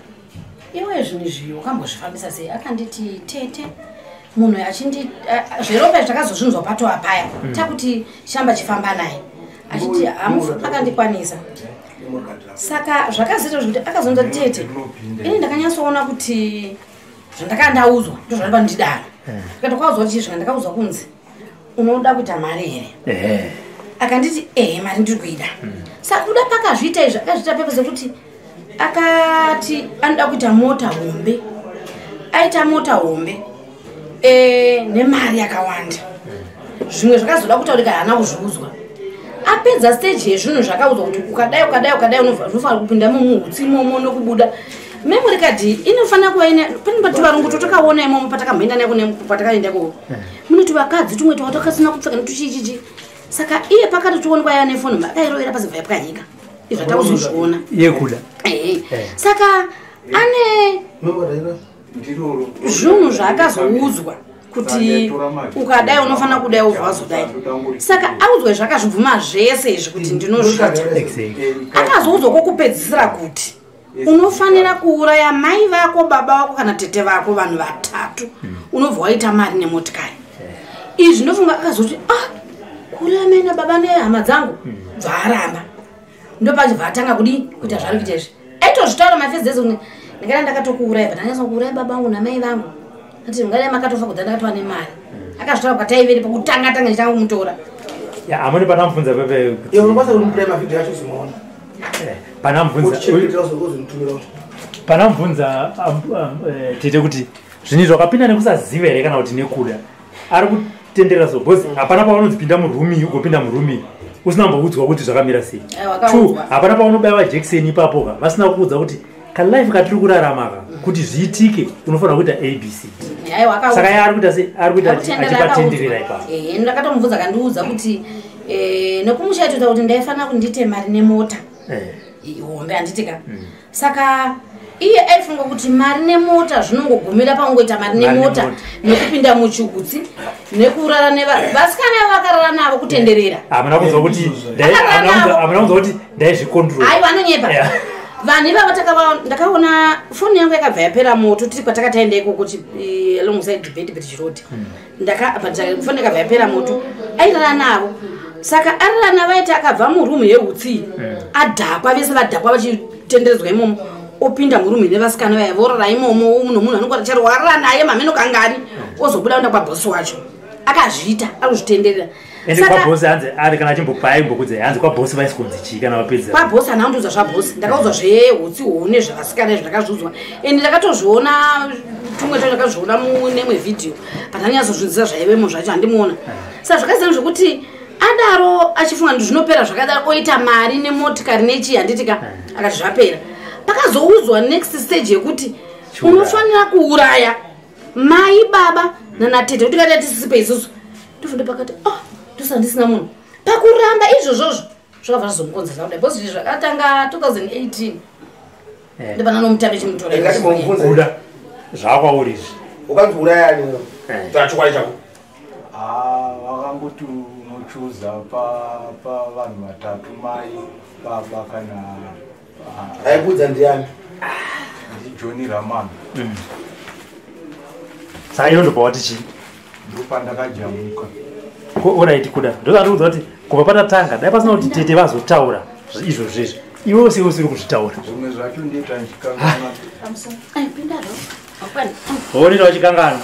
iwe zvinhu izvi wakambozvifambisa sei?" Akanditi, "Tete, munhu achindi zveropa izvi takazozvinzwa patova paya." Takuti chamba chifamba naye achiti hamufi akandikwanisa. Saka zvakazoita zvekuti akazonza, "Tete, ini ndakanyatsoona kuti zvandakanga ndaudzwa ndozvanoba ndidaro." Ndikati, "Kwaudzwa kuti chii?" "Zvanga ndakaudzwa kunzi unoda kuita mari here?" Akanditi, "Ehe, mari ndiri kuida." Saka Kuda pakazviita izvi, akazviita pepa sekuti akati anoda kuita mota hombe, aita mota hombe nemari yakawanda. Zvimwe zvakazoda kutaurika haana kuzviudzwa. Apedza stage yezvinhu zvakaudzwa kuti ukadai, ukadai, ukadai, unofanira kupinda mumuhutsi imomo nokubuda. Memory card inofanira kuva ine pane patuvarungu totakaona imomo patakamboenda nako patakaenda ko mune tuvakadzi tumwe twatakasina kupfeka netuchichichi. Saka iye pakati toonekwa yava nefoni, akairovera pasi, bva yapwanyika. Izvo takuzozviona. Yekuda. Ehe. Saka ane zvinhu zvaakazoudzwa kuti ukadai unofanira kudai, ubva wazodai. Saka audzwa izvi, akazvibvuma zvese izvi kuti ndinozviita. Akazoudzwa kwokupedzisira kuti unofanira kuuraya mai vako, baba vako kana tete vako, vanhu vatatu, unobva waita mari nemotikari. Izvi ndofunga akazoti, "Ah, kuuraya mai nababa nehama dzangu?" Bvaaramba. Ndopachibva atanga kudii, kuita zvaari kuita izvi. Aitozvitaura mafezezi kuti, "Ndingadai ndakatokuuraya, but ndanyatsa kuuraya baba vangu namai vangu." Ati, "Ngadai makatofa kudza ndakatova nemari." Akazvitaura kwataiveri pokutanga tanga ndichitanga kumutora. Ya, amweni panamubvunza pepe kuti Iwe unokwanisa kumupira mavhidhiyo acho uzimaona. Panamubvunza Uchichengetera uzomutumirawo. Panamubvunza tete kuti zvinhu izvi wakapinda nekusaziva here kana kuti nekuda, ari kutenderera so, because hapana paunonzi pinda muroom, ugopinda muroom usina kumboudzwa kuti zvakamira sei. Wakaudzwa. Two, hapana paunobayiwa jekiseni ipapo ka vasina kukuudza kuti Kalife katiri kurarama ka, kuti zviitike unofanira kuita abc. Aiwa, akaudza. Saka iye ari kuita sei? Ari kuita Akutendera, achipatenderera akaudzwa. ipapo. Ndakatomubvunza, akandiudza kuti nekumusha aitoita kuti ndaifanira kuti ndiite mari nemota hombe, handitika? Saka iye aifunga kuti mari nemota zvinongogumira pakungoita mari Mari nemota nemota. nekupinda muchigutsi nekurara nevasikana avo vakarara navo kutenderera. Hamuna kunzwa kuti Akarara navo. hamuna kunzwa kuti ndaizvicontrol? Aiwa, anonyepa. Vanhu ivavo ndakaona foni yangu yakabva yapera moto tiri kwatakataenda ikoko alongside Beitbridge Road. Foni yakabva yapera moto, airara navo. Saka arara navo, aiti akabva murumu yeutsi adhakwa, vese vadhakwa vachitenderedzwa imomo, opinda murumu ine vasikana vaya, vorara imomo. Munhu munhu anenge achari warara naye mameno kangani, ozobuda kuenda kwabhosi wacho. Akazviita, arikuzvitenderera. Ende kwabhosi hanzi ari kana achimbopa aimbokudza, hanzi kwabhosi vaisikunzi chii kana vapedza? Kwabhosi hana kundiudza zvabhosi. Ndakaudzwa zvehutsi hune zvavasikana izvo, ndakazviudzwa, ende ndakatozviona tumwe tacho, ndakazviona munemwe vhidhiyo, but anyatsozvinzisa zvaivemo zvacho handimuona. Saka zvakasiyana zvekuti adaro achifunga kuti zvinopera zvakadaro, oita mari nemotikari nechii, handitika? Akati zvapera. Pakazoudzwa next stage yekuti Chiuraya. unofanira kuuraya mai, baba nanatete, kuti kati atisisipe isusu tofunde pakati, oh, ndosaka ndisina munhu. Pakuramba izvozvozvo zvakabva zvazomukonzesa kudai, because izvi zvakatanga 2018. Ndopana nomutambe chimutora. Ngatimomubvunze. Kuda zvakwauri izvi. Ukanzi urayani, taura chokwadi chako. Ah, vakangoti unochuza pavanhu vatatu, mai, baba kana Aikudza ndiani? NdiJohn Raman. Saka ino ndobva wati chii? Ndopandakajamuka. Alright, kuda ndozandikuudza kuti kubva patatanga, dai pasina kuti tete vazotaura izvozvo izvi, iwe usiwe usiri kuzvitaura. Zvimwe zvacho ndoita ndichikanganwa. Unoita uchikanganwa.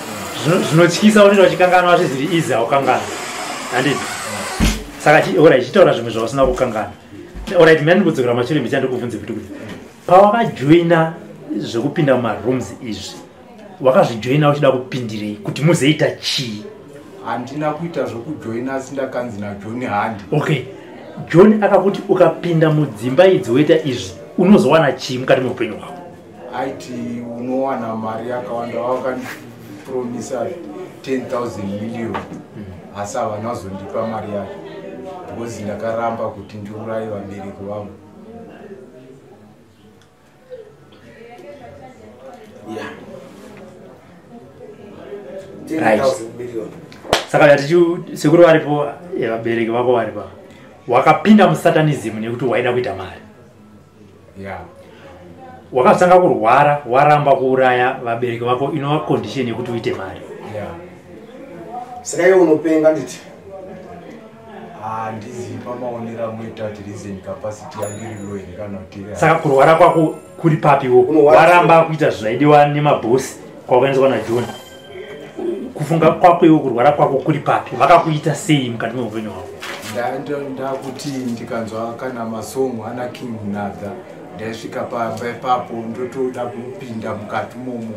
Zvinotyisa, unoita uchikanganwa zviziri easy, haukanganwa, handiti? Saka alright, chitaura zvimwe zvausina kukanganwa. Alright, mina ndikudzokera mashure mbicha, ndikubvunze kuti pawakajoina zvekupinda mumarooms izvi, wakazvijoina uchida kupindirei, kuti muzoita chii? Handina kuita zvokujoina, asi ndakanzi naJohn handi. Okay, John akakuti ukapinda mudzimba idzi woita izvi unozowana chii mukati meupenyu hwako? Aiti unowana mari yakawanda, vakandipromisa 10,000 million, asi havana kuzondipa mari yacho because ndakaramba kuti ndiuraye vabereki vangu. Yeah. Right. 10,000 million. Saka yatichi sekuru varipo, vabereki vako varipo, wakapinda musatanism nekuti waida kuita mari? Ya. Wakatanga kurwara waramba kuuraya vabereki vako, inova condition yekuti uite mari? Ya. Saka iwe unopenga, nditi? Handizivi, pamaonero amuita kuti reason capacity yangu iri low here kana kuti Saka kurwara kwako kuri papiwo? Unorwara. Waramba kuita zvaidiwa nemabhosi kwawakaendeswa naJohn, kufunga kwako iwe, kurwara kwako kuri papi? Vakakuita sei mukati meupenyu hwako? Ndakuti ndikanzwa kana masongo ana King Munadha, ndaisvika pamba ipapo ndotoda kupinda mukati momo.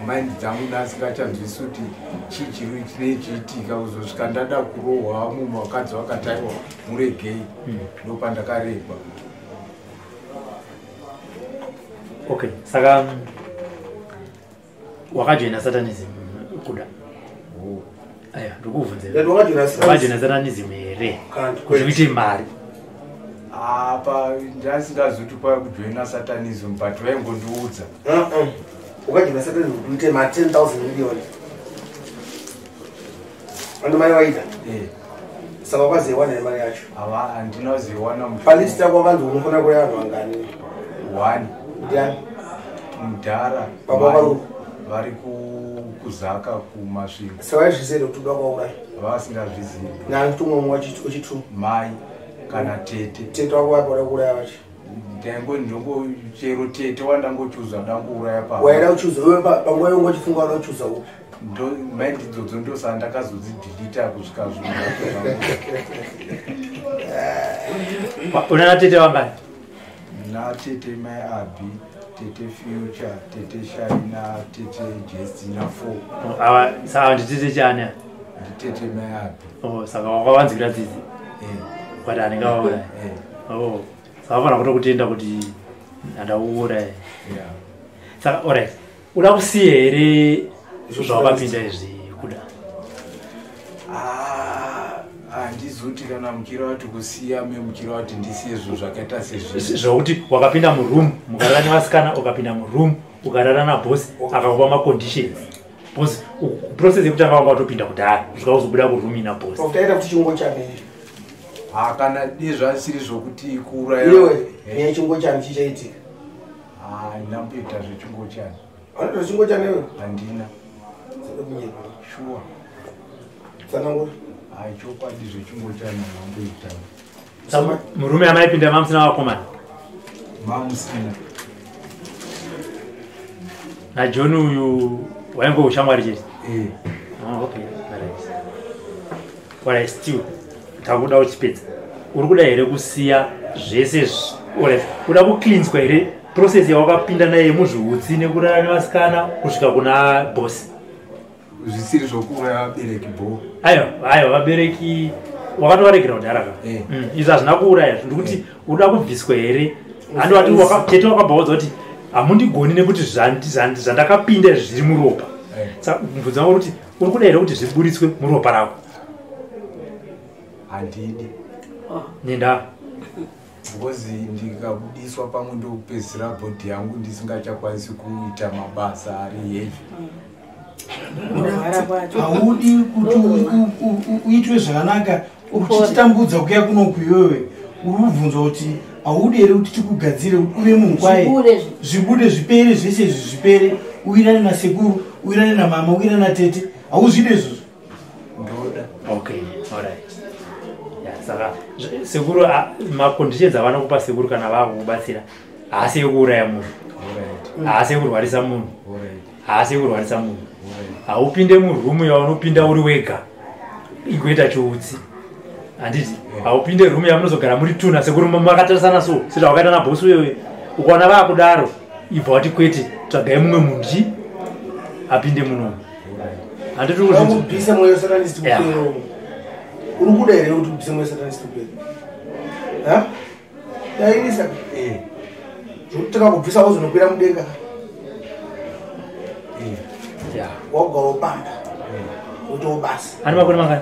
Mind dzangu ndasingachanzwisi kuti chii chiri chinee chiitika, kuzosvika ndada kurohwa. Mumwe vakadzi vakati, "Aiwa, muregei." Ndopandakaregwa. Okay, saka wakajoina satanism, kuda? Oh. Aya, ndikubvunze. Ndati wakajoina? Wakajoina satanism here Kanti kuti uite mari? Apa ndasingazuti paya kujoina satanism, but vaingondiudza. Ukajoina satanism kuti uite ma 10,000 million, ando mari waita? Eh. Saka wakazoiwana nemari yacho? Ava handina kuzoiwana. Palist yako wakanzi unofanira kuraya vanhu vangani? One. Ndiani? Mudhara. Baba mai, vari vari kuzaka kuMasvingo. Saka vaizviziva kuti uda kwauraya? Vasingazvizivi. Nani tumwe wechitu? Mai kana tete. Tete wako vapi wada kuuraya vacho? Ndaingo ndongo chero tete wandangochuza ndangouraya pa. Waida kuchuza iwe panguva yongo uchifunga wada kuchuza upi? Mind idzodzo ndosaka ndakazodzidhilita kusvika zvinhu. Unana tete vangani? Natete mai Abi, tete Future, tete Shaina, tete Jestina, four. Ava saka nditete chani? Nditete mai Abi. Oh, saka wakavanzwira tsitsi Eh, ukati anenge vauraya? Eh. Oh, saka vafanira kutokutenda kuti Handakuuraya. Saka alright, uda kusiya here zvawakapinda izvi kuda? Handizoti kana muchireva kuti kusiya, me muchireva kuti ndisiye zvinhu zvakaita sezvi? Zvokuti wakapinda muroom mukarara nevasikana, ukapinda muroom ukarara nabhosi akakupa maconditions. Boss, process yekutanga wanga watopinda kudhara kusvika uzobuda kuroom ina boss. Taita kuti chingochani. Ha, kana dezvasiri zvokuti kuuraya. Iwe, nyaya chingochani chichaitika. Handina kuita zvechingochani. Anoita chingochani iwe? Handina. Shuwa. Tsanangura. Hai, chokwadi, zvechingochani handamboita. Saka murume amaipinda mamusina vakomana? Mamusina. NaJohn uyu wainge ushamwari chete? Eh. Ah, okay, alright. Alright, still takuda uchipedza, uri kuda here kusiya zvese alright, uda kucleanswa here process yawakapinda naye muzviutsi nekurara nevasikana kusvika kuna boss? Zvisiri zvokuuraya vabereki bo? Aiwa, aiwa, vabereki wakatovaregera kudhara ka. Eh. Izvi hazvina kuuraya. Ndikuti uda kubviswa here? Handovati tete wakabva waudza kuti hamundigoni nekuti zvandakapinda izvi zviri muropa. Saka mubvunzo wangu uri kuti uri kuda here kuti zviburitswe muropa rako? Handidi. Nenda? Because ndikabudiswa pamwe ndokupedzisira body yangu ndisingachakwanisi kuita mabasa ari heavy. Haudi kuti uitwe zvakanaka uchititambudza kuya kunoku. Iwewe uri kubvunzwa kuti haudi here kuti tikugadzire kuti uve munhu kwaye? Zvibude. Zvibude, zvipere zvese izvi, zvipere, uwirane nasekuru, uwirane namama, uwirane natete. Hauzvide izvozvo? Ndoda. Okay, alright. Yeah, saka sekuru, maconditions avanokupa sekuru kana vakukubatsira haasi ekuuraya munhu, haasi ekurwarisa munhu, haasi ekurwarisa munhu. Haupinde muroom yaunopinda uri wega ikuita chiutsi, handiti? Haupinde room yamunozogara muri tuna sekuru makatarisana, so sezvawakaita nabhosi wewe. Ukaona vaakudaro, ibva wati kwete, tsvagai mumwe munhu chi apinde munomu, handiti? Kuzvinzwa? Ubvise mweya wesatanist Yeah. upere. Uri kuda here kuti ubvise mweya wesatanist upere? Ha, yainisa zvokuti takakubvisa wozonokwira mudenga. Wakugara wopamba woitawo basa. Ane makore mangani?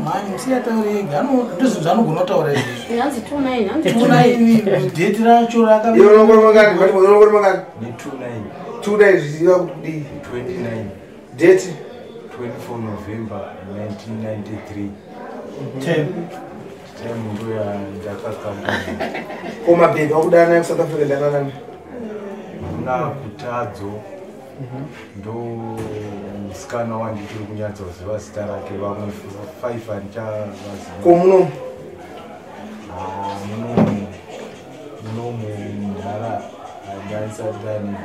Mhani, musiyataure ega. Ndozvinhu zvaanogona kutaura izvizvi. Hanzi 29, hanzi. 29, date racho raka. Iwe unokore mangani? Mati unokore mangani? Ni 29. 29 zviziva kuti kudii? 29. Date? 24 November 1993. Time? Time ndo yandakakamba. Ko mabhebhi wakudana naye kuSouth Africa ndananani? Kuna Kutadzo, ndo musikana wandichiri kunyatsoziva zita rake. Vamwe 5 handichavaziva. Ko munomu? Munomu, munomu mudhara handaisati ndane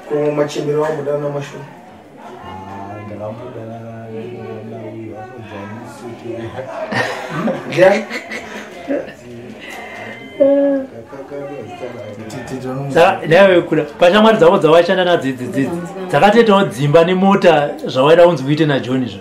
bhebhi. Ko machembero wambodana namashure? Ndakambodanana nauyu anonzi Ndiani? Saka nawe kuda pashamwari dzako dzawashanda nadzo idzi dzidzi dzakatoitawo dzimba nemota zvawaida kunzi uite naJohn izvo?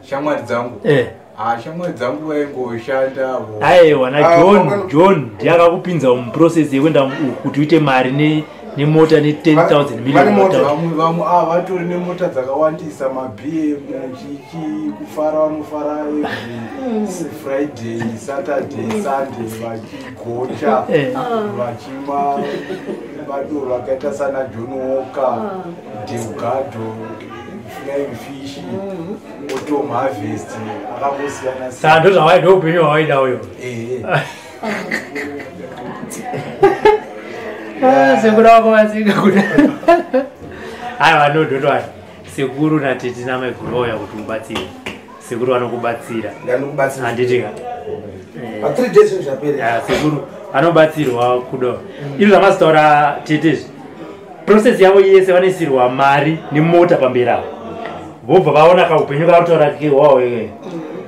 Shamwari dzangu? Eh. Ah, shamwari dzangu vaingoshandavo. Aiwa, naJohn. John ndiye akakupinza muprocess yekuenda kuti uite mari nemota ne10,000 million. Vamwe, vamwe, ah, vatori nemota dzakawandisa, maBM, chichi, kufara vanofara every Friday, Saturday, Sunday, vachigocha, vachimwa madoro akaita sana John Walker, Delgado, Flying Fish, Autumn Harvest, akangosiyana. Saka ndo zvawaida, upenyu hwawaida uyo? Ehe. Ah, sekuru wako vasika kuda. Aiwa, no, don't worry. Sekuru natete namaiguru vauya kuti ubatsire. Sekuru vanokubatsira, handiti ka? Pa 3 days zvinhu zvapera. Ya, sekuru anobatsirwa kudo. Izvo zvamazitaura tete izvi, process yavo yese vanoisirwa mari nemota pamberi avo, vobva vaona kaupenyu kakutaura kewawo iwe,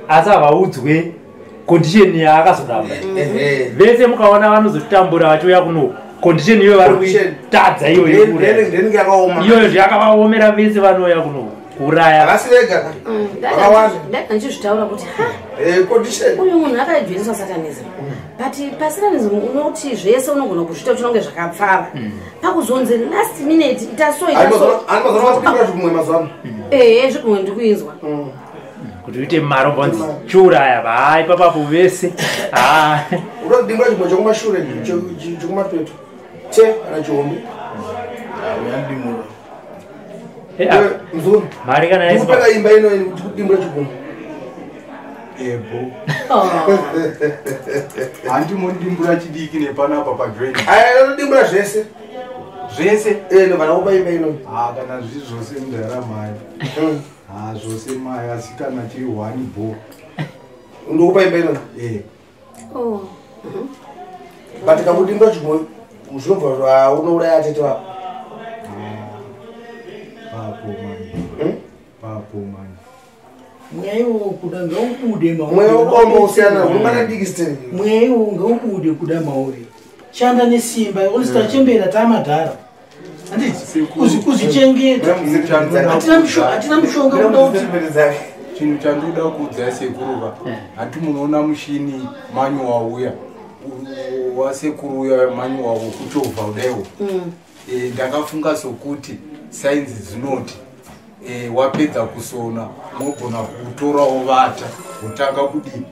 asi havaudzwe condition yaakazoramba. Vese mukaona vanozotambura vachiuya kuno, condition iyoyo vari kuitadza iyoyo. Ndenenge yakaoma. Iyoyo zvakavaomera vese vanouya kuno. Kuuraya. Havasi vega. Vakawanda. Ndanga ndichizvitaura kuti ha Condition. Uyu munhu akajoiniswa satanism, but pasatanism unoti zvese unogona kuzviita uchinonge zvakapfava. Pakuzonzi last minute ita so, ita so. Ani mazuva ano vakupindura zvimwe mazuva ano. Ehe, zvigumwe ndikuinzwa. Kuti uite mari obva wanzi chiuraya, hai papapo vese. Ha. Unodimbura chimwe chokumashure, chokumapeto che kana chihombe. Uyandimura. Mzuru. Mari kana yaiswa. Ndikupeka imba ino kudimbura chigumwe. Ebo. Handi mondimbura chidiki nepanapa pajoin. Aya anodimbura zvese. Zvese? Eh, no vana kupa imba ino. Ah, kana zviri zvose mundarama ayo. Ah, zvose mai, asi kana chiri one bo. Ndokupa imba ino. Eh. Oh. But kakudimbura chigumwe zvinobva unouraya tete vako. Papo manje. Papo manje. Mweya iwowo kuda ngaubude mauri. Mweya wako usiyana, unongana diki steri. Mweya iwowo ngaubude kuda mauri. Shanda nesimba, honest tachembera taamadhara. Handiti? Kuzvichengeta. Hatina mishonga kuda kuti Chinhu chandoda kuudza sekuru ka, hati munoona mushini manyuwa uya wasekuru uya manyuwa wokuchovha kudaiwo. Ndakafunga sokuti sainzi dzinoti wapedza kusona unogona kutorawo vata wotanga kudii?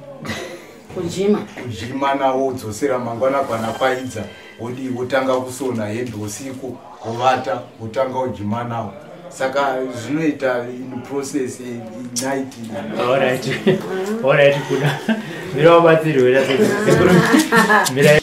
Kujima. Kujima nawo, wodzosera mangwana kana paidza, wodii, wotanga kusona hembe usiku, wovata, wotanga ujima nawo. Saka zvinoita in process night. Alright. Alright, kuda. Mira wabatsirwe sekuru. Mira.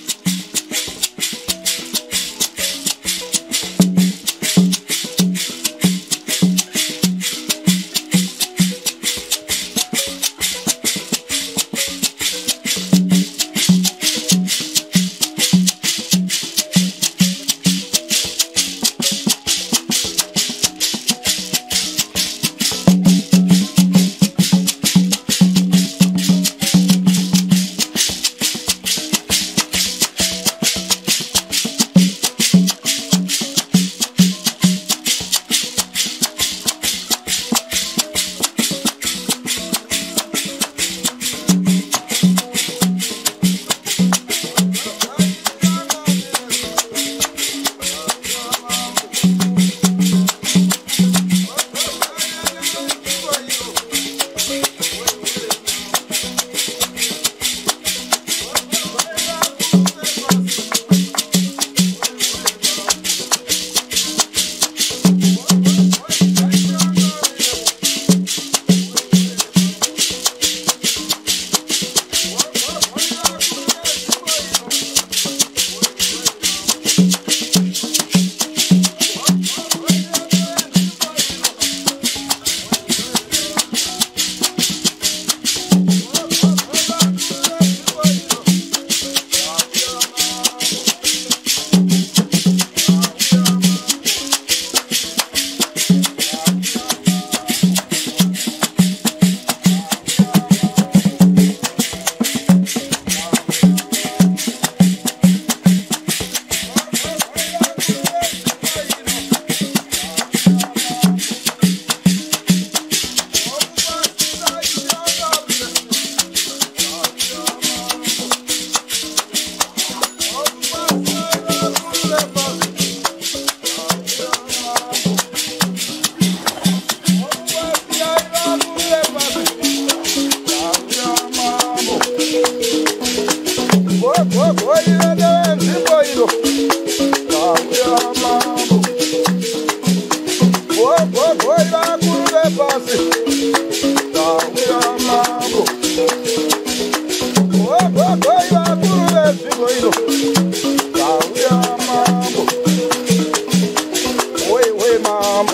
Mambo.